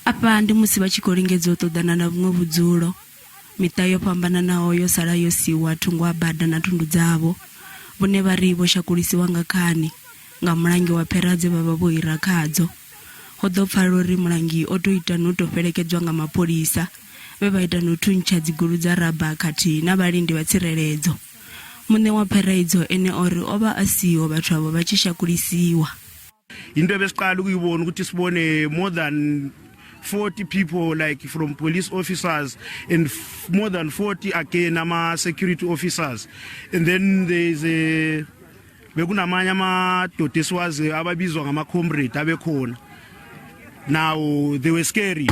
Afha ndi musi vha tshi khou lingedza u ṱoḓana na vhuṅwe vhudzulo. Miṱa yo fhambananaho yo sala yo siiwa thungo ha bada na thundu dzavho. Vhone vha ri vho shakulisiwa nga khani nga mulangi wa phera dze vha vha vho hira khadzo. Ho ḓo pfala uri mulangi o tou ita na u tou fhelekedzwa nga mapholisa vhe vha ita na u thuntsha dzigulu dza raba khathihi na vhalindi vha tsireledzo. Muṋe wa phera idzo ene o ri o vha a siho vhathu avho vha tshi shakulisiwa. Into ebesiqala ukuyibona ukuthi sibone more than 40 people, like from police officers and more than 40 again ama security officers, and then there's a bekunamanye amadoda esiwazi ababizwa ngama comrade abekhona. Now they were scary.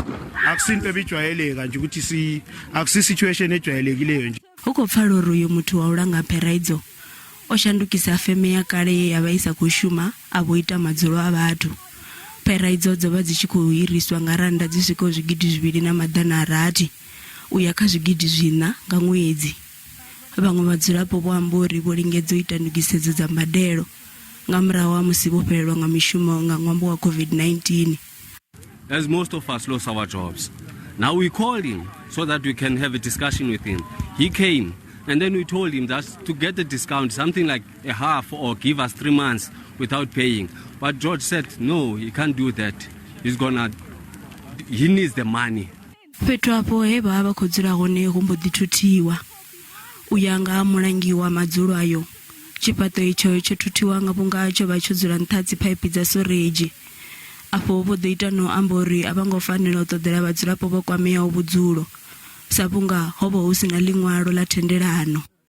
Akusinto ebijwayeleka nje ukuthi si akusi situation ejwayelekileyo nje. Hu khou pfala uri uyo muthu wa u langa phera idzo o shandukisa feme ya kale ye ya vha i sa khou shuma a vho ita madzulo a vhathu. Phera idzo dzo vha dzi tshi khou hiriswa nga rannda dzi swikaho 2600 u ya kha 4000 nga ṅwedzi. Vhaṅwe vhadzulapo vho amba uri vho lingedza u ita ndugisedzo dza mbadelo nga murahu ha musi vho fhelelwa nga mishumo nga ṅwambo wa COVID-19. As most of us lost our jobs. Now we called him so that we can have a discussion with him. He came and then we told him that to get a discount, something like a half or give us 3 months without paying. But George said, no, he can't do that. He needs the money. Fhethu afho he vha vha vha khou dzula hone hu mbo ḓi thuthiwa. U ya nga ha mulangi wa madzulo ayo, tshifhaṱo itsho tsho thuthiwa nga vhunga tsho vha tsho dzula nṱha ha dziphaiphi dza soredzhi. Afho vho ḓo ita na u amba uri a vha ngo fanela u ṱoḓela vhadzulapo vho kwameaho vhudzulo sa vhunga ho vha hu si na ḽiṅwalo ḽa thendelano.